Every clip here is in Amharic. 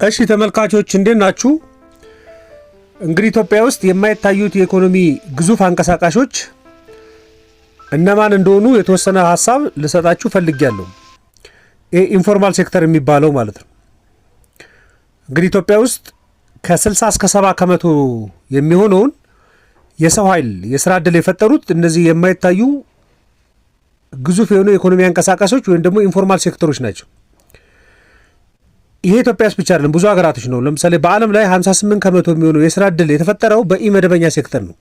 እሺ ተመልካቾች፣ እንዴት ናችሁ? እንግዲህ ኢትዮጵያ ውስጥ የማይታዩት የኢኮኖሚ ግዙፍ አንቀሳቃሾች እነማን እንደሆኑ የተወሰነ ሀሳብ ልሰጣችሁ ፈልጌያለሁ። ይህ informal sector የሚባለው ማለት ነው። እንግዲህ ኢትዮጵያ ውስጥ ከ60 እስከ 70% የሚሆነውን የሰው ኃይል የስራ ዕድል የፈጠሩት እነዚህ የማይታዩ ግዙፍ የሆኑ የኢኮኖሚ አንቀሳቃሾች ወይም ደግሞ informal sector ኦች ናቸው። ይሄ ኢትዮጵያ ውስጥ ብቻ አይደለም፣ ብዙ ሀገራቶች ነው። ለምሳሌ በዓለም ላይ 58% የሚሆነው የስራ ዕድል የተፈጠረው በኢመደበኛ ሴክተር ነው።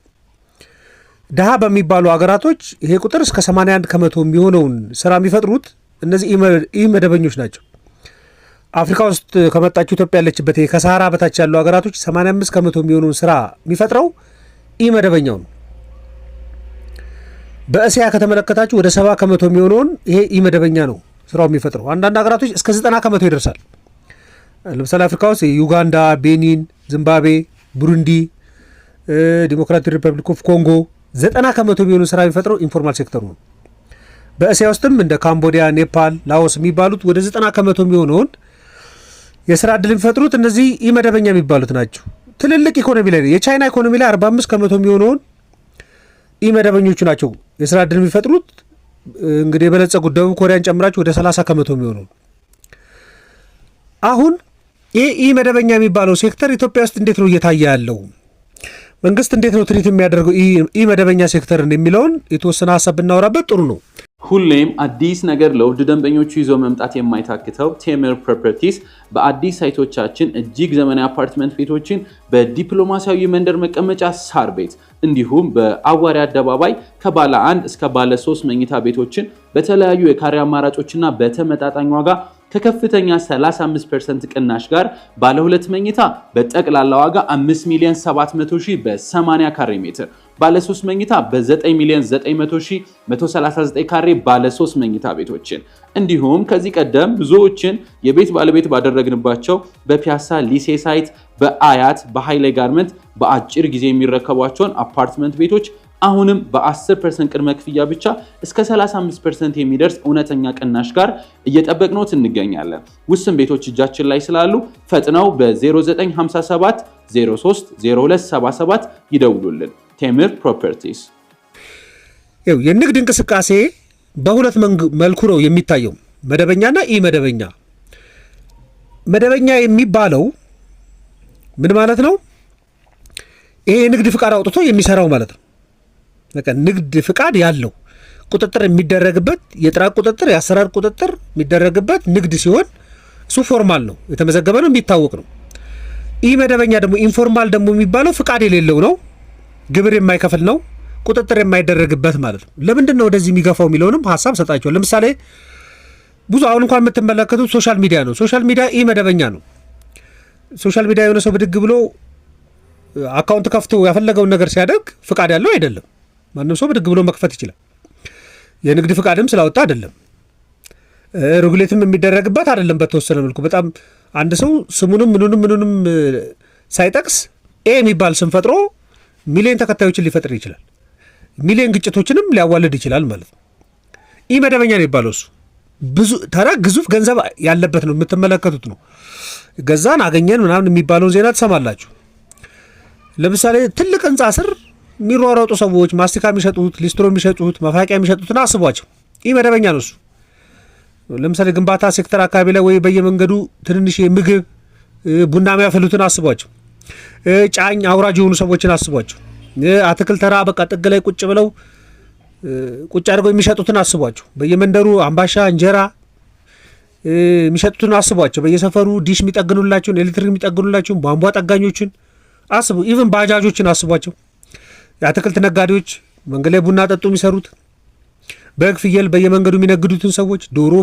ድሃ በሚባሉ ሀገራቶች ይሄ ቁጥር እስከ 81% የሚሆነውን ስራ የሚፈጥሩት እነዚህ ኢመደበኞች ናቸው። አፍሪካ ውስጥ ከመጣችሁ ኢትዮጵያ ያለችበት ከሰሃራ በታች ያሉ ሀገራቶች 85% የሚሆነውን ስራ የሚፈጥረው ኢመደበኛው ነው። በእስያ ከተመለከታችሁ ወደ 70% የሚሆነውን ይሄ ኢመደበኛ ነው ስራው የሚፈጥረው። አንዳንድ ሀገራቶች እስከ 90% ይደርሳል። ለምሳሌ አፍሪካ ውስጥ ዩጋንዳ፣ ቤኒን፣ ዚምባብዌ፣ ቡሩንዲ፣ Democratic Republic of Congo 90% የሚሆኑ ስራ የሚፈጥረው informal sector ኡ ነው። በእስያ ውስጥም እንደ ካምቦዲያ፣ ኔፓል፣ ላኦስ የሚባሉት ወደ 90% የሚሆነውን የስራ እድል የሚፈጥሩት እነዚህ ኢመደበኛ የሚባሉት ናቸው። ትልልቅ ኢኮኖሚ ላይ፣ የቻይና ኢኮኖሚ ላይ 45% የሚሆነውን ኢመደበኞቹ ናቸው የስራ እድል የሚፈጥሩት። እንግዲህ የበለጸጉት ደቡብ ኮሪያን ጨምራችሁ ወደ 30% የሚሆነው። አሁን ይህ ኢመደበኛ የሚባለው ሴክተር ኢትዮጵያ ውስጥ እንዴት ነው እየታየ ያለው? መንግስት እንዴት ነው treat የሚያደርገው ኢመደበኛ ሴክተርን የሚለውን የተወሰነ ሀሳብ ብናወራበት ጥሩ ነው። ሁሌም አዲስ ነገር ለውድ ደንበኞቹ ይዞ መምጣት የማይታክተው ቴምር ፕሮፐርቲስ በአዲስ site ኦቻችን እጅግ ዘመናዊ አፓርትመንት ቤቶችን በዲፕሎማሲያዊ መንደር መቀመጫ ሳር ቤት እንዲሁም በአዋሪ አደባባይ ከባለ አንድ እስከ ባለ ሶስት መኝታ ቤቶችን በተለያዩ የካሬ አማራጮችና በተመጣጣኝ ዋጋ ከከፍተኛ 35% ቅናሽ ጋር ባለ ሁለት መኝታ በጠቅላላ ዋጋ 5 ሚሊዮን 700 ሺህ በ80 ካሬ ሜትር፣ ባለ 3 መኝታ በ9 ሚሊዮን 900 ሺህ 139 ካሬ ባለ 3 መኝታ ቤቶችን እንዲሁም ከዚህ ቀደም ብዙዎችን የቤት ባለቤት ባደረግንባቸው በፒያሳ ሊሴ site፣ በአያት በሃይሌ ጋርመንት በአጭር ጊዜ የሚረከቧቸውን አፓርትመንት ቤቶች አሁንም በ10% ቅድመ ክፍያ ብቻ እስከ 35% የሚደርስ እውነተኛ ቅናሽ ጋር እየጠበቅነዎት እንገኛለን። ውስን ቤቶች እጃችን ላይ ስላሉ ፈጥነው በ0957 03 0277 ይደውሉልን። ቴምር ፕሮፐርቲስ። የንግድ እንቅስቃሴ በሁለት መልኩ ነው የሚታየው፣ መደበኛና ኢ መደበኛ። መደበኛ የሚባለው ምን ማለት ነው? ይሄ የንግድ ፍቃድ አውጥቶ የሚሰራው ማለት ነው። በቃ ንግድ ፍቃድ ያለው፣ ቁጥጥር የሚደረግበት፣ የጥራት ቁጥጥር፣ የአሰራር ቁጥጥር የሚደረግበት ንግድ ሲሆን እሱ formal ነው፣ የተመዘገበ ነው፣ የሚታወቅ ነው። ኢ መደበኛ ደግሞ፣ informal ደግሞ የሚባለው ፍቃድ የሌለው ነው፣ ግብር የማይከፍል ነው፣ ቁጥጥር የማይደረግበት ማለት ነው። ለምንድን ነው ወደዚህ የሚገፋው የሚለውንም ሀሳብ ሰጣቸዋል። ለምሳሌ ብዙ አሁን እንኳን የምትመለከቱት social media ነው። Social media ኢ መደበኛ ነው። Social media የሆነ ሰው ብድግ ብሎ account ከፍቶ ያፈለገውን ነገር ሲያደርግ ፍቃድ ያለው አይደለም። ማንም ሰው ብድግ ብሎ መክፈት ይችላል። የንግድ ፍቃድም ስላወጣ አይደለም። Regulate ም የሚደረግበት አይደለም። በተወሰነ መልኩ በጣም አንድ ሰው ስሙንም ምኑንም ምኑንም ሳይጠቅስ A የሚባል ስም ፈጥሮ ሚሊዮን ተከታዮችን ሊፈጥር ይችላል። ሚሊዮን ግጭቶችንም ሊያዋልድ ይችላል ማለት ነው። ኢ መደበኛ ነው የሚባለው እሱ ብዙ ታዲያ ግዙፍ ገንዘብ ያለበት ነው፣ የምትመለከቱት ነው። ገዛን አገኘን ምናምን የሚባለውን ዜና ትሰማላችሁ። ለምሳሌ ትልቅ ህንፃ ስር የሚሯሯጡ ሰዎች፣ ማስቲካ የሚሸጡት፣ ሊስትሮ የሚሸጡት፣ መፋቂያ የሚሸጡትን አስቧቸው። ኢ መደበኛ ነው እሱ። ለምሳሌ ግንባታ ሴክተር አካባቢ ላይ ወይ በየመንገዱ ትንንሽ የምግብ ቡና የሚያፈሉትን አስቧቸው። ጫኝ አውራጅ የሆኑ ሰዎችን አስቧቸው። አትክልት ተራ በቃ ጥግ ላይ ቁጭ ብለው ቁጭ አድርገው የሚሸጡትን አስቧቸው። በየመንደሩ አምባሻ፣ እንጀራ የሚሸጡትን አስቧቸው። በየሰፈሩ ዲሽ የሚጠግኑላቸውን፣ ኤሌክትሪክ የሚጠግኑላቸውን፣ ቧንቧ ጠጋኞችን አስቡ። Even ባጃጆችን አስቧቸው። የአትክልት ነጋዴዎች፣ መንገድ ላይ ቡና ጠጡ የሚሰሩት፣ በግ ፍየል በየመንገዱ የሚነግዱትን ሰዎች፣ ዶሮ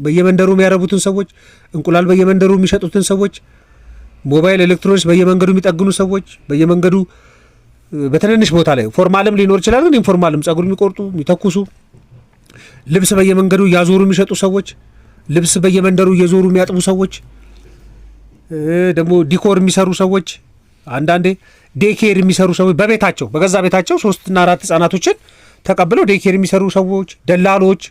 በየመንደሩ የሚያረቡትን ሰዎች፣ እንቁላል በየመንደሩ የሚሸጡትን ሰዎች፣ ሞባይል ኤሌክትሮኒክስ በየመንገዱ የሚጠግኑ ሰዎች፣ በየመንገዱ በትንንሽ ቦታ ላይ formal ም ሊኖር ይችላል፣ ግን informal ም ጸጉር የሚቆርጡ፣ የሚተኩሱ፣ ልብስ በየመንገዱ እያዞሩ የሚሸጡ ሰዎች፣ ልብስ በየመንደሩ እየዞሩ የሚያጥቡ ሰዎች፣ ደግሞ decor የሚሰሩ ሰዎች፣ አንዳንዴ daycare የሚሰሩ ሰዎች፣ በቤታቸው በገዛ ቤታቸው ሶስትና አራት ህጻናቶችን ተቀብለው daycare የሚሰሩ ሰዎች፣ ደላሎች፣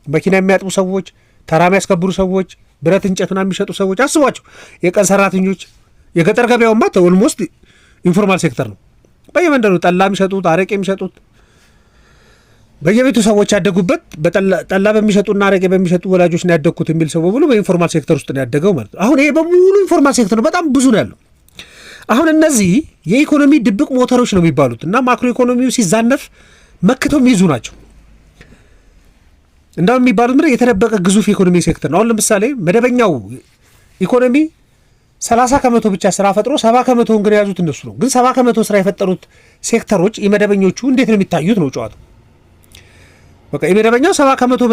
መኪና የሚያጥቡ ሰዎች፣ ተራ የሚያስከብሩ ሰዎች፣ ብረት እንጨት ምናምን የሚሸጡ ሰዎች አስቧቸው፣ የቀን ሰራተኞች። የገጠር ገበያውማ almost informal sector ነው። በየመንደሩ ጠላ የሚሸጡት፣ አረቄ የሚሸጡት፣ በየቤቱ ሰዎች ያደጉበት ጠላ በሚሸጡና አረቄ በሚሸጡ ወላጆች ነው ያደግኩት የሚል ሰው በሙሉ በ informal sector ውስጥ ነው ያደገው ማለት ነው። አሁን ይሄ በሙሉ informal sector ነው፣ በጣም ብዙ ነው ያለው። አሁን እነዚህ የኢኮኖሚ ድብቅ ሞተሮች ነው የሚባሉት እና ማክሮ ኢኮኖሚው ሲዛነፍ መክተው የሚይዙ ናቸው። እንዳውም የሚባሉት ምንድን የተደበቀ ግዙፍ ኢኮኖሚ ሴክተር ነው። አሁን ለምሳሌ መደበኛው ኢኮኖሚ 30% ብቻ ስራ ፈጥሮ 70%ውን ግን የያዙት እነሱ ነው። ግን 70% ስራ የፈጠሩት ሴክተሮች የመደበኞቹ እንዴት ነው የሚታዩት ነው ጨዋታው። በቃ የመደበኛው 70%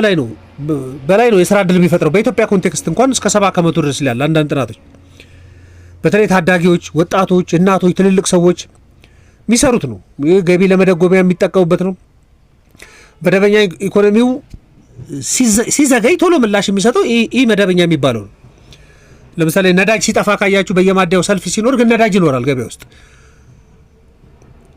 በላይ ነው የስራ እድል የሚፈጥረው። በኢትዮጵያ context እንኳን እስከ 70% ድረስ ይላል አንዳንድ ጥናቶች። በተለይ ታዳጊዎች፣ ወጣቶች፣ እናቶች፣ ትልልቅ ሰዎች የሚሰሩት ነው። ይህ ገቢ ለመደጎሚያ የሚጠቀሙበት ነው። መደበኛ ኢኮኖሚው ሲዘገይ ቶሎ ምላሽ የሚሰጠው ኢ መደበኛ የሚባለው ነው። ለምሳሌ ነዳጅ ሲጠፋ ካያችሁ በየማደያው ሰልፍ ሲኖር ግን ነዳጅ ይኖራል ገበያ ውስጥ።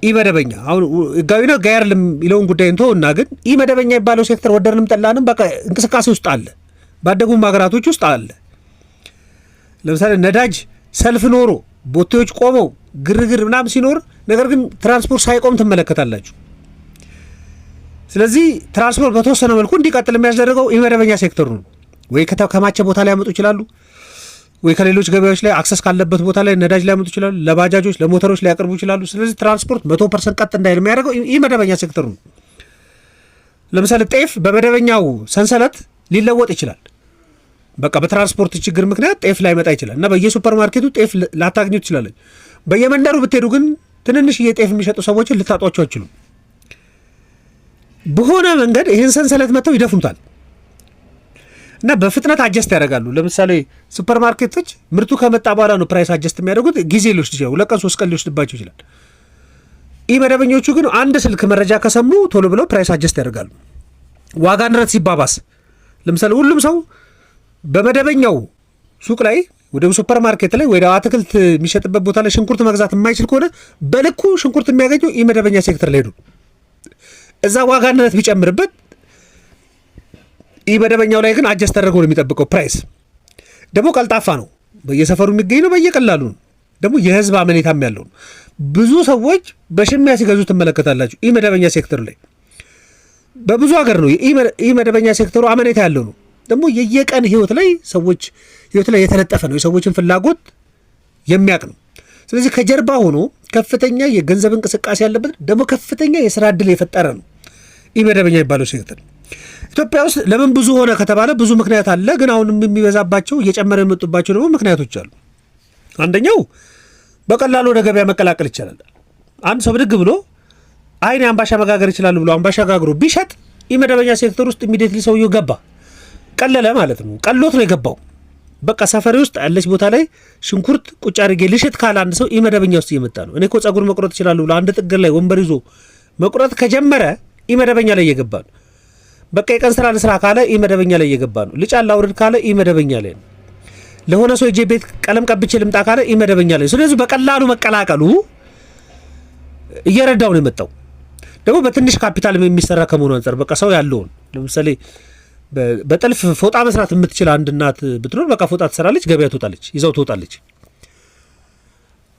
ኢ መደበኛ አሁን ህጋዊ ነው ህጋዊ አይደለም የሚለውን ጉዳይ እንተውና ግን ኢ መደበኛ የሚባለው ሴክተር ወደድንም ጠላንም በቃ እንቅስቃሴ ውስጥ አለ፣ ባደጉም ሀገራቶች ውስጥ አለ። ለምሳሌ ነዳጅ ሰልፍ ኖሮ ቦቴዎች ቆመው ግርግር ምናምን ሲኖር ነገር ግን ትራንስፖርት ሳይቆም ትመለከታላችሁ። ስለዚህ ትራንስፖርት በተወሰነ መልኩ እንዲቀጥል የሚያስደርገው ኢመደበኛ ሴክተሩ ነው። ወይ ከተከማቸ ቦታ ሊያመጡ ይችላሉ፣ ወይ ከሌሎች ገበያዎች ላይ access ካለበት ቦታ ላይ ነዳጅ ሊያመጡ ይችላሉ፣ ለባጃጆች ለሞተሮች ሊያቀርቡ ይችላሉ። ስለዚህ ትራንስፖርት 100% ቀጥ እንዳይል የሚያደርገው ኢመደበኛ ሴክተሩ ነው። ለምሳሌ ጤፍ በመደበኛው ሰንሰለት ሊለወጥ ይችላል። በቃ በትራንስፖርት ችግር ምክንያት ጤፍ ላይመጣ ይችላል እና በየሱፐር ማርኬቱ ጤፍ ላታገኙ ትችላለች። በየመንደሩ ብትሄዱ ግን ትንንሽ የጤፍ የሚሸጡ ሰዎችን ልታጧቸው አይችሉም። በሆነ መንገድ ይህን ሰንሰለት መጥተው ይደፍኑታል እና በፍጥነት adjust ያደርጋሉ። ለምሳሌ ሱፐር ማርኬቶች ምርቱ ከመጣ በኋላ ነው price adjust የሚያደርጉት። ጊዜ ሊወስድ ይችላል፣ 2 ቀን 3 ቀን ሊወስድባቸው ይችላል። ኢ መደበኞቹ ግን አንድ ስልክ መረጃ ከሰሙ ቶሎ ብለው price adjust ያደርጋሉ። ዋጋ ንረት ሲባባስ ለምሳሌ ሁሉም ሰው በመደበኛው ሱቅ ላይ ወደ ሱፐር ማርኬት ላይ ወደ አትክልት የሚሸጥበት ቦታ ላይ ሽንኩርት መግዛት የማይችል ከሆነ በልኩ ሽንኩርት የሚያገኘው ኢመደበኛ ሴክተር ላይ ሄዱ እዛ ዋጋ ንረት ቢጨምርበት ኢመደበኛው ላይ ግን adjust ተደርጎ ነው የሚጠብቀው። price ደግሞ ቀልጣፋ ነው፣ በየሰፈሩ የሚገኝ ነው፣ በየቀላሉ ነው። ደግሞ የህዝብ አመኔታም ያለው ነው። ብዙ ሰዎች በሽሚያ ሲገዙ ትመለከታላችሁ። ኢመደበኛ ሴክተሩ ላይ በብዙ ሀገር ነው ኢመደበኛ ሴክተሩ አመኔታ ያለው ነው። ደግሞ የየቀን ህይወት ላይ ሰዎች ህይወት ላይ የተለጠፈ ነው። የሰዎችን ፍላጎት የሚያውቅ ነው። ስለዚህ ከጀርባ ሆኖ ከፍተኛ የገንዘብ እንቅስቃሴ ያለበት ደግሞ ከፍተኛ የስራ እድል የፈጠረ ነው ኢመደበኛ የሚባለው ሴክተር። ኢትዮጵያ ውስጥ ለምን ብዙ ሆነ ከተባለ ብዙ ምክንያት አለ። ግን አሁንም የሚበዛባቸው እየጨመረ የመጡባቸው ደግሞ ምክንያቶች አሉ። አንደኛው በቀላሉ ወደ ገበያ መቀላቀል ይቻላል። አንድ ሰው ብድግ ብሎ አይን አምባሻ መጋገር ይችላሉ ብሎ አምባሻ ጋግሮ ቢሸጥ ኢመደበኛ ሴክተር ውስጥ immediately ሰውየው ገባ፣ ቀለለ ማለት ነው። ቀሎት ነው የገባው። በቃ ሰፈሬ ውስጥ ያለች ቦታ ላይ ሽንኩርት ቁጭ አድርጌ ልሽጥ ካለ አንድ ሰው ኢመደበኛ ውስጥ እየመጣ ነው። እኔ እኮ ጸጉር መቁረጥ እችላለሁ ብሎ አንድ ጥግ ላይ ወንበር ይዞ መቁረጥ ከጀመረ ኢመደበኛ ላይ እየገባ ነው። በቃ የቀን ስራ ልስራ ካለ ኢመደበኛ ላይ እየገባ ነው። ልጫን ላውርድ ካለ ኢመደበኛ ላይ ነው። ለሆነ ሰው ሄጄ ቤት ቀለም ቀብቼ ልምጣ ካለ ኢመደበኛ ላይ። ስለዚህ በቀላሉ መቀላቀሉ እየረዳው ነው የመጣው። ደግሞ በትንሽ ካፒታል የሚሰራ ከመሆኑ አንጻር በቃ ሰው ያለውን ለምሳሌ በጥልፍ ፎጣ መስራት የምትችል አንድ እናት ብትኖር በቃ ፎጣ ትሰራለች፣ ገበያ ትወጣለች፣ ይዛው ትወጣለች።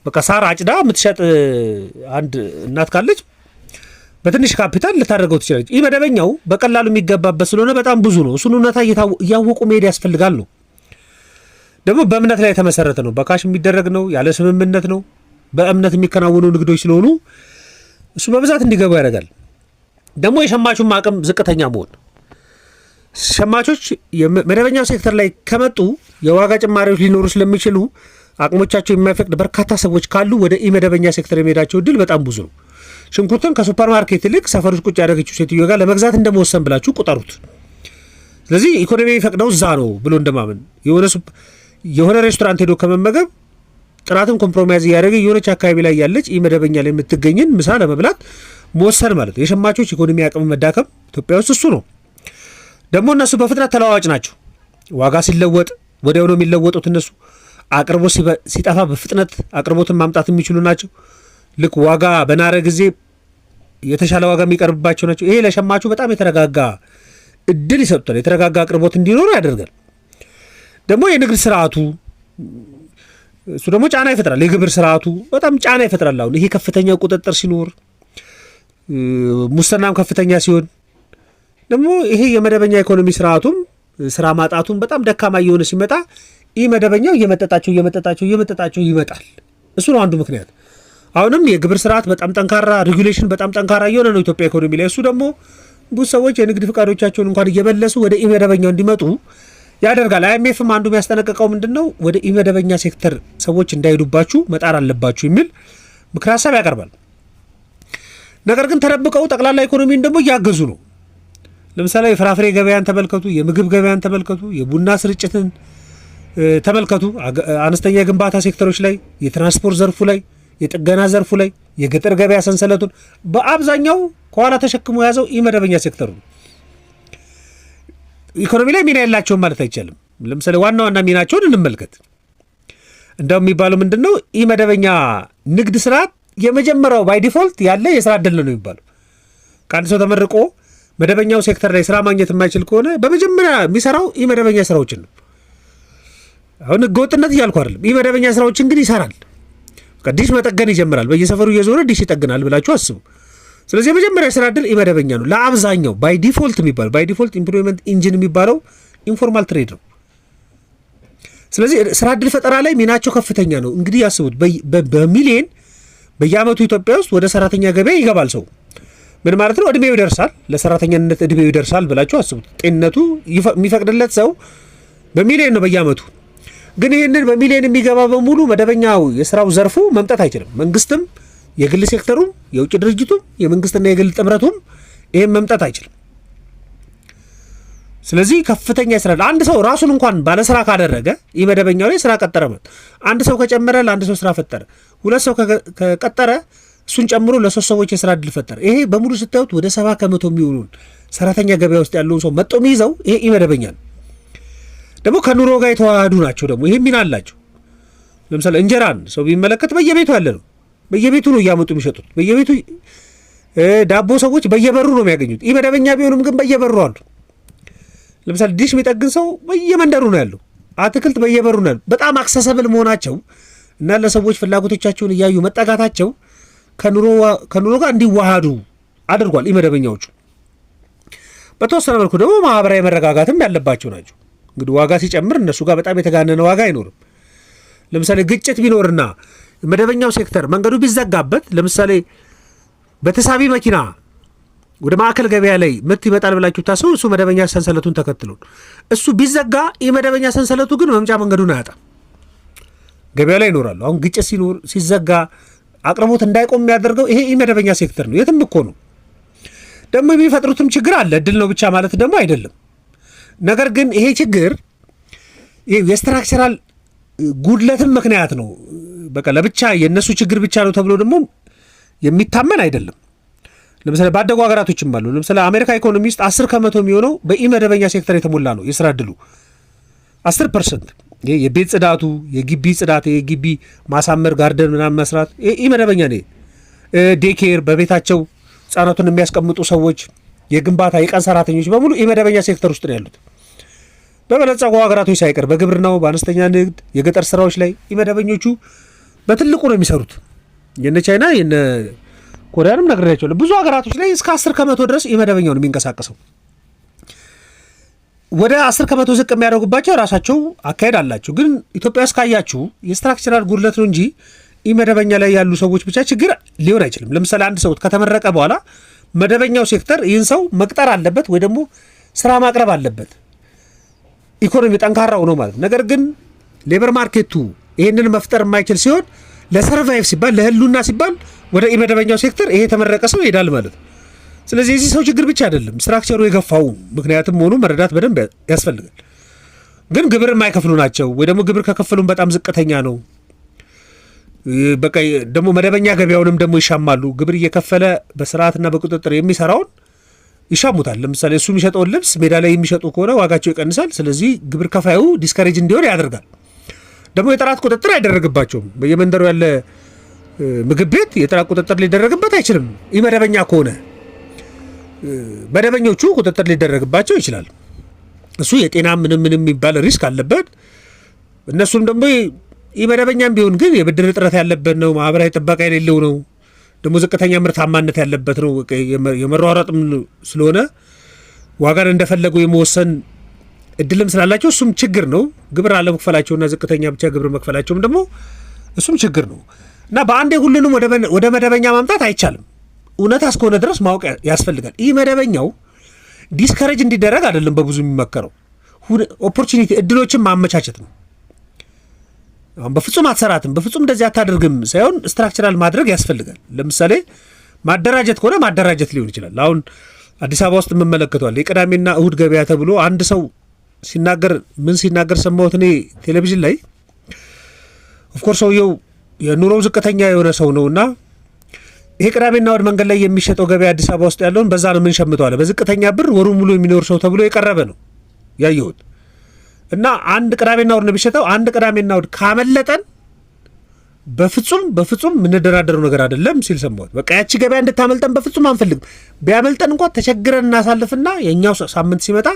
በቃ ሳር አጭዳ የምትሸጥ አንድ እናት ካለች በትንሽ ካፒታል ልታደርገው ትችላለች። ይህ መደበኛው በቀላሉ የሚገባበት ስለሆነ በጣም ብዙ ነው። እሱን እውነታ እያወቁ መሄድ ያስፈልጋል ነው። ደግሞ በእምነት ላይ የተመሰረተ ነው። በ cash የሚደረግ ነው፣ ያለ ስምምነት ነው። በእምነት የሚከናወኑ ንግዶች ስለሆኑ እሱ በብዛት እንዲገቡ ያደርጋል። ደግሞ የሸማቹም አቅም ዝቅተኛ መሆን፣ ሸማቾች መደበኛው ሴክተር ላይ ከመጡ የዋጋ ጭማሪዎች ሊኖሩ ስለሚችሉ አቅሞቻቸው የማይፈቅድ በርካታ ሰዎች ካሉ ወደ ኢመደበኛ ሴክተር የሚሄዳቸው እድል በጣም ብዙ ነው። ሽንኩርትን ከሱፐር ማርኬት ይልቅ ሰፈር ውስጥ ቁጭ ያደረገችው ሴትዮ ጋር ለመግዛት እንደመወሰን ብላችሁ ቁጠሩት። ስለዚህ ኢኮኖሚ የሚፈቅደው እዛ ነው ብሎ እንደማመን የሆነ ሬስቶራንት ሄዶ ከመመገብ ጥራትን compromise እያደረገ የሆነች አካባቢ ላይ ያለች ኢመደበኛ ላይ የምትገኝን ምሳ ለመብላት መወሰን ማለት ነው። የሸማቾች ኢኮኖሚ አቅም መዳከም ኢትዮጵያ ውስጥ እሱ ነው። ደግሞ እነሱ በፍጥነት ተለዋዋጭ ናቸው። ዋጋ ሲለወጥ ወዲያው ነው የሚለወጡት እነሱ። አቅርቦት ሲጠፋ በፍጥነት አቅርቦትን ማምጣት የሚችሉ ናቸው። ልክ ዋጋ በናረ ጊዜ የተሻለ ዋጋ የሚቀርብባቸው ናቸው። ይሄ ለሸማቹ በጣም የተረጋጋ እድል ይሰጡታል። የተረጋጋ አቅርቦት እንዲኖር ያደርጋል። ደግሞ የንግድ ስርዓቱ እሱ ደግሞ ጫና ይፈጥራል። የግብር ስርዓቱ በጣም ጫና ይፈጥራል። አሁን ይሄ ከፍተኛ ቁጥጥር ሲኖር፣ ሙስናም ከፍተኛ ሲሆን ደግሞ ይሄ የመደበኛ ኢኮኖሚ ስርዓቱም ስራ ማጣቱም በጣም ደካማ እየሆነ ሲመጣ ይህ መደበኛው እየመጠጣቸው እየመጠጣቸው እየመጠጣቸው ይመጣል። እሱ ነው አንዱ ምክንያት። አሁንም የግብር ስርዓት በጣም ጠንካራ፣ regulation በጣም ጠንካራ እየሆነ ነው ኢትዮጵያ ኢኮኖሚ ላይ። እሱ ደግሞ ብዙ ሰዎች የንግድ ፍቃዶቻቸውን እንኳን እየመለሱ ወደ ኢመደበኛው እንዲመጡ ያደርጋል። IMF ም አንዱ የሚያስጠነቅቀው ምንድን ነው? ወደ ኢመደበኛ ሴክተር ሰዎች እንዳይሄዱባችሁ መጣር አለባችሁ የሚል ምክር ሀሳብ ያቀርባል። ነገር ግን ተደብቀው ጠቅላላ ኢኮኖሚን ደግሞ እያገዙ ነው። ለምሳሌ የፍራፍሬ ገበያን ተመልከቱ፣ የምግብ ገበያን ተመልከቱ፣ የቡና ስርጭትን ተመልከቱ። አነስተኛ የግንባታ ሴክተሮች ላይ፣ የትራንስፖርት ዘርፉ ላይ፣ የጥገና ዘርፉ ላይ፣ የገጠር ገበያ ሰንሰለቱን በአብዛኛው ከኋላ ተሸክሞ የያዘው ኢመደበኛ ሴክተሩ ነው። ኢኮኖሚ ላይ ሚና የላቸውም ማለት አይቻልም። ለምሳሌ ዋና ዋና ሚናቸውን እንመልከት። እንደው የሚባለው ምንድን ነው? ኢመደበኛ ንግድ ስርዓት የመጀመሪያው by default ያለ የስራ እድል ነው የሚባለው። ከአንድ ሰው ተመርቆ መደበኛው ሴክተር ላይ ስራ ማግኘት የማይችል ከሆነ በመጀመሪያ የሚሰራው ኢመደበኛ ስራዎችን ነው። አሁን ህገወጥነት እያልኩ አይደለም። ኢመደበኛ ስራዎችን ግን ይሰራል። ዲሽ መጠገን ይጀምራል። በየሰፈሩ እየዞረ ዲሽ ይጠግናል ብላችሁ አስቡ። ስለዚህ የመጀመሪያ የስራ እድል ኢመደበኛ ነው ለአብዛኛው። By default የሚባለው፣ by default employment engine የሚባለው informal trade ነው። ስለዚህ ስራ እድል ፈጠራ ላይ ሚናቸው ከፍተኛ ነው። እንግዲህ ያስቡት፣ በሚሊየን በየአመቱ ኢትዮጵያ ውስጥ ወደ ሰራተኛ ገበያ ይገባል ሰው። ምን ማለት ነው? እድሜው ይደርሳል፣ ለሰራተኛነት እድሜው ይደርሳል ብላችሁ አስቡት። ጤንነቱ የሚፈቅድለት ሰው በሚሊየን ነው በየአመቱ። ግን ይህንን በሚሊየን የሚገባ በሙሉ መደበኛው የስራው ዘርፉ መምጣት አይችልም። መንግስትም፣ የግል ሴክተሩም፣ የውጭ ድርጅቱም፣ የመንግስትና የግል ጥምረቱም ይህን መምጣት አይችልም። ስለዚህ ከፍተኛ ስራ፣ አንድ ሰው ራሱን እንኳን ባለስራ ካደረገ ኢመደበኛው ላይ ስራ ቀጠረ ማለት፣ አንድ ሰው ከጨመረ ለአንድ ሰው ስራ ፈጠረ፣ ሁለት ሰው ከቀጠረ እሱን ጨምሮ ለሶስት ሰዎች የስራ እድል ፈጠረ። ይሄ በሙሉ ስታዩት ወደ 70% የሚሆኑን ሰራተኛ ገበያ ውስጥ ያለውን ሰው መጥቶ የሚይዘው ይሄ ኢመደበኛ ነው። ደግሞ ከኑሮ ጋር የተዋሃዱ ናቸው። ደግሞ ይሄ ሚና አላቸው። ለምሳሌ እንጀራን ሰው ቢመለከት በየቤቱ ያለ ነው። በየቤቱ ነው እያመጡ የሚሸጡት። በየቤቱ ዳቦ ሰዎች በየበሩ ነው የሚያገኙት። ኢመደበኛ ቢሆኑም ግን በየበሩ አሉ። ለምሳሌ ዲሽ የሚጠግን ሰው በየመንደሩ ነው ያለው። አትክልት በየበሩ ነው ያለው። በጣም accessible መሆናቸው እና ለሰዎች ፍላጎቶቻቸውን እያዩ መጠጋታቸው ከኑሮ ጋር እንዲዋሃዱ አድርጓል። ኢመደበኛዎቹ በተወሰነ መልኩ ደግሞ ማህበራዊ መረጋጋትም ያለባቸው ናቸው። እንግዲህ ዋጋ ሲጨምር እነሱ ጋር በጣም የተጋነነ ዋጋ አይኖርም። ለምሳሌ ግጭት ቢኖርና መደበኛው ሴክተር መንገዱ ቢዘጋበት፣ ለምሳሌ በተሳቢ መኪና ወደ ማዕከል ገበያ ላይ ምርት ይመጣል ብላችሁ ታስቡ፣ እሱ መደበኛ ሰንሰለቱን ተከትሎ እሱ ቢዘጋ፣ የመደበኛ ሰንሰለቱ ግን መምጫ መንገዱን አያጣም፣ ገበያ ላይ ይኖራሉ። አሁን ግጭት ሲኖር፣ ሲዘጋ አቅርቦት እንዳይቆም የሚያደርገው ይሄ ኢመደበኛ ሴክተር ነው። የትም እኮ ነው። ደግሞ የሚፈጥሩትም ችግር አለ። እድል ነው ብቻ ማለት ደግሞ አይደለም። ነገር ግን ይሄ ችግር የ structural ጉድለትም ምክንያት ነው። በቃ ለብቻ የእነሱ ችግር ብቻ ነው ተብሎ ደግሞ የሚታመን አይደለም። ለምሳሌ ባደጉ ሀገራቶችም አሉ። ለምሳሌ አሜሪካ ኢኮኖሚ ውስጥ 10% የሚሆነው በኢመደበኛ ሴክተር የተሞላ ነው የስራ እድሉ፣ 10%። ይሄ የቤት ጽዳቱ፣ የግቢ ጽዳት፣ የግቢ ማሳመር፣ garden ምናምን መስራት ኢመደበኛ ነው። Daycare፣ በቤታቸው ህጻናቱን የሚያስቀምጡ ሰዎች፣ የግንባታ የቀን ሰራተኞች በሙሉ ኢመደበኛ ሴክተር ውስጥ ነው ያሉት። በበለጸጉ ሀገራቶች ሳይቀር በግብርናው፣ በአነስተኛ ንግድ፣ የገጠር ስራዎች ላይ ኢመደበኞቹ በትልቁ ነው የሚሰሩት። የነ ቻይና የነ ኮሪያንም ነግሬያቸዋለሁ። ብዙ ሀገራቶች ላይ እስከ 10% ድረስ ኢመደበኛው ነው የሚንቀሳቀሰው። ወደ 10% ዝቅ የሚያደርጉባቸው የራሳቸው አካሄድ አላቸው። ግን ኢትዮጵያ ውስጥ ካያችሁ የ structural ጉድለት ነው እንጂ ኢመደበኛ ላይ ያሉ ሰዎች ብቻ ችግር ሊሆን አይችልም። ለምሳሌ አንድ ሰው ከተመረቀ በኋላ መደበኛው ሴክተር ይህን ሰው መቅጠር አለበት ወይ ደግሞ ስራ ማቅረብ አለበት። ኢኮኖሚ ጠንካራው ነው ማለት። ነገር ግን labor market ኡ ይህንን መፍጠር የማይችል ሲሆን ለ survive ሲባል፣ ለህልውና ሲባል ወደ ኢመደበኛው ሴክተር ይሄ የተመረቀ ሰው ይሄዳል ማለት ነው። ስለዚህ የዚህ ሰው ችግር ብቻ አይደለም፣ structure ኡ የገፋው ምክንያትም መሆኑ መረዳት በደንብ ያስፈልጋል። ግን ግብር የማይከፍሉ ናቸው ወይ ደግሞ ግብር ከከፈሉም በጣም ዝቅተኛ ነው። በቃ ደግሞ መደበኛ ገበያውንም ደግሞ ይሻማሉ። ግብር እየከፈለ በስርዓትና በቁጥጥር የሚሰራውን ይሻሙታል። ለምሳሌ እሱ የሚሸጠውን ልብስ ሜዳ ላይ የሚሸጡ ከሆነ ዋጋቸው ይቀንሳል። ስለዚህ ግብር ከፋዩ discourage እንዲሆን ያደርጋል። ደግሞ የጥራት ቁጥጥር አይደረግባቸውም። በየመንደሩ ያለ ምግብ ቤት የጥራት ቁጥጥር ሊደረግበት አይችልም። ኢመደበኛ ከሆነ መደበኞቹ ቁጥጥር ሊደረግባቸው ይችላል። እሱ የጤና ምንም ምንም የሚባል risk አለበት። እነሱም ደግሞ ኢመደበኛም ቢሆን ግን የብድር እጥረት ያለበት ነው። ማህበራዊ ጥበቃ የሌለው ነው። ደግሞ ዝቅተኛ ምርታማነት ያለበት ነው። የመሯሯጥም ስለሆነ ዋጋን እንደፈለጉ የመወሰን እድልም ስላላቸው እሱም ችግር ነው። ግብር አለመክፈላቸውና ዝቅተኛ ብቻ ግብር መክፈላቸውም ደግሞ እሱም ችግር ነው እና በአንዴ ሁሉንም ወደ መደበኛ ማምጣት አይቻልም። እውነታ እስከሆነ ድረስ ማወቅ ያስፈልጋል። ኢመደበኛው discourage እንዲደረግ አይደለም በብዙ የሚመከረው፣ opportunity እድሎችን ማመቻቸት ነው። አሁን በፍጹም አትሰራትም፣ በፍጹም እንደዚህ አታደርግም ሳይሆን structural ማድረግ ያስፈልጋል። ለምሳሌ ማደራጀት ከሆነ ማደራጀት ሊሆን ይችላል። አሁን አዲስ አበባ ውስጥ የምመለከተዋል የቅዳሜና እሁድ ገበያ ተብሎ አንድ ሰው ሲናገር፣ ምን ሲናገር ሰማሁት እኔ ቴሌቪዥን ላይ። Of course ሰውየው የኑሮው ዝቅተኛ የሆነ ሰው ነው እና ይሄ ቅዳሜና እሁድ መንገድ ላይ የሚሸጠው ገበያ አዲስ አበባ ውስጥ ያለውን በዛ ነው የምንሸምተው አለ። በዝቅተኛ ብር ወሩ ሙሉ የሚኖር ሰው ተብሎ የቀረበ ነው ያየሁት። እና አንድ ቅዳሜና እሁድ ነው የሚሸጠው። አንድ ቅዳሜና እሁድ ካመለጠን በፍጹም በፍጹም የምንደራደረው ነገር አይደለም ሲል ሰማሁት። በቃ ያቺ ገበያ እንድታመልጠን በፍጹም አንፈልግም። ቢያመልጠን እንኳ ተቸግረን እናሳልፍና የእኛው ሳምንት ሲመጣ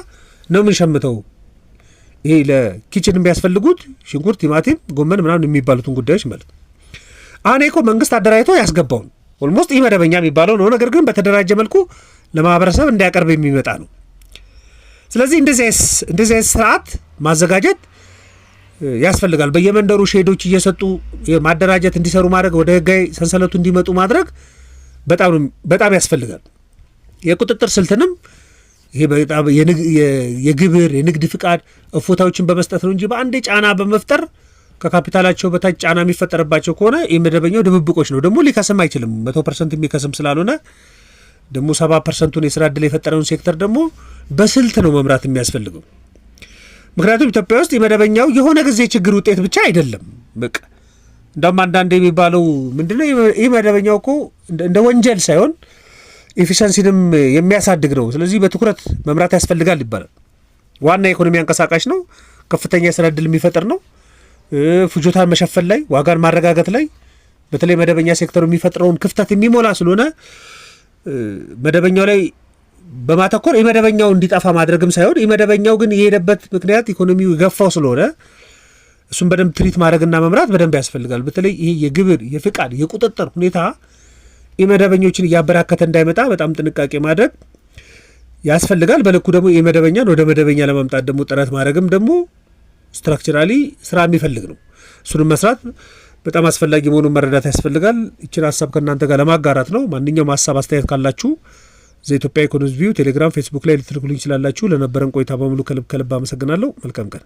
ነው የምንሸምተው። ይሄ ለ kitchen የሚያስፈልጉት ሽንኩርት፣ ቲማቲም፣ ጎመን ምናምን የሚባሉትን ጉዳዮች ማለት ነው። አሁን እኮ መንግስት አደራጅቶ ያስገባውን almost ኢመደበኛ የሚባለው ነው። ነገር ግን በተደራጀ መልኩ ለማህበረሰብ እንዲያቀርብ የሚመጣ ነው። ስለዚህ እንደዚህ አይነት ስርዓት ማዘጋጀት ያስፈልጋል። በየመንደሩ ሼዶች እየሰጡ ማደራጀት፣ እንዲሰሩ ማድረግ፣ ወደ ህጋዊ ሰንሰለቱ እንዲመጡ ማድረግ በጣም በጣም ያስፈልጋል። የቁጥጥር ስልትንም ይሄ በጣም የግብር፣ የንግድ ፍቃድ እፎታዎችን በመስጠት ነው እንጂ በአንዴ ጫና በመፍጠር ከካፒታላቸው በታች ጫና የሚፈጠርባቸው ከሆነ የመደበኛው ድብብቆች ነው፣ ደግሞ ሊከስም አይችልም። 100% የሚከስም ስላልሆነ ደግሞ 70%ቱን የስራ እድል የፈጠረውን ሴክተር ደግሞ በስልት ነው መምራት የሚያስፈልገው። ምክንያቱም ኢትዮጵያ ውስጥ የመደበኛው የሆነ ጊዜ ችግር ውጤት ብቻ አይደለም። በቃ እንደውም አንዳንድ የሚባለው ምንድነው፣ ኢመደበኛው እኮ እንደ ወንጀል ሳይሆን efficiency ንም የሚያሳድግ ነው። ስለዚህ በትኩረት መምራት ያስፈልጋል ይባላል። ዋና የኢኮኖሚ አንቀሳቃሽ ነው። ከፍተኛ የስራ እድል የሚፈጥር ነው። ፍጆታን መሸፈን ላይ፣ ዋጋን ማረጋገጥ ላይ በተለይ መደበኛ ሴክተሩ የሚፈጥረውን ክፍተት የሚሞላ ስለሆነ መደበኛው ላይ በማተኮር ኢመደበኛው እንዲጠፋ ማድረግም ሳይሆን ኢመደበኛው ግን የሄደበት ምክንያት ኢኮኖሚው የገፋው ስለሆነ እሱን በደንብ treat ማድረግና መምራት በደንብ ያስፈልጋል። በተለይ ይሄ የግብር፣ የፍቃድ፣ የቁጥጥር ሁኔታ ኢመደበኞችን እያበራከተ እንዳይመጣ በጣም ጥንቃቄ ማድረግ ያስፈልጋል። በልኩ ደግሞ ኢመደበኛን ወደ መደበኛ ለማምጣት ደግሞ ጥረት ማድረግም ደግሞ structurally ስራ የሚፈልግ ነው። እሱንም መስራት በጣም አስፈላጊ መሆኑን መረዳት ያስፈልጋል። ይችን ሀሳብ ከእናንተ ጋር ለማጋራት ነው። ማንኛውም ሀሳብ አስተያየት ካላችሁ The Ethiopian Economist View ቴሌግራም፣ ፌስቡክ ላይ ልትልኩልኝ ይችላላችሁ። ለነበረን ቆይታ በሙሉ ከልብ ከልብ አመሰግናለሁ። መልካም ቀን።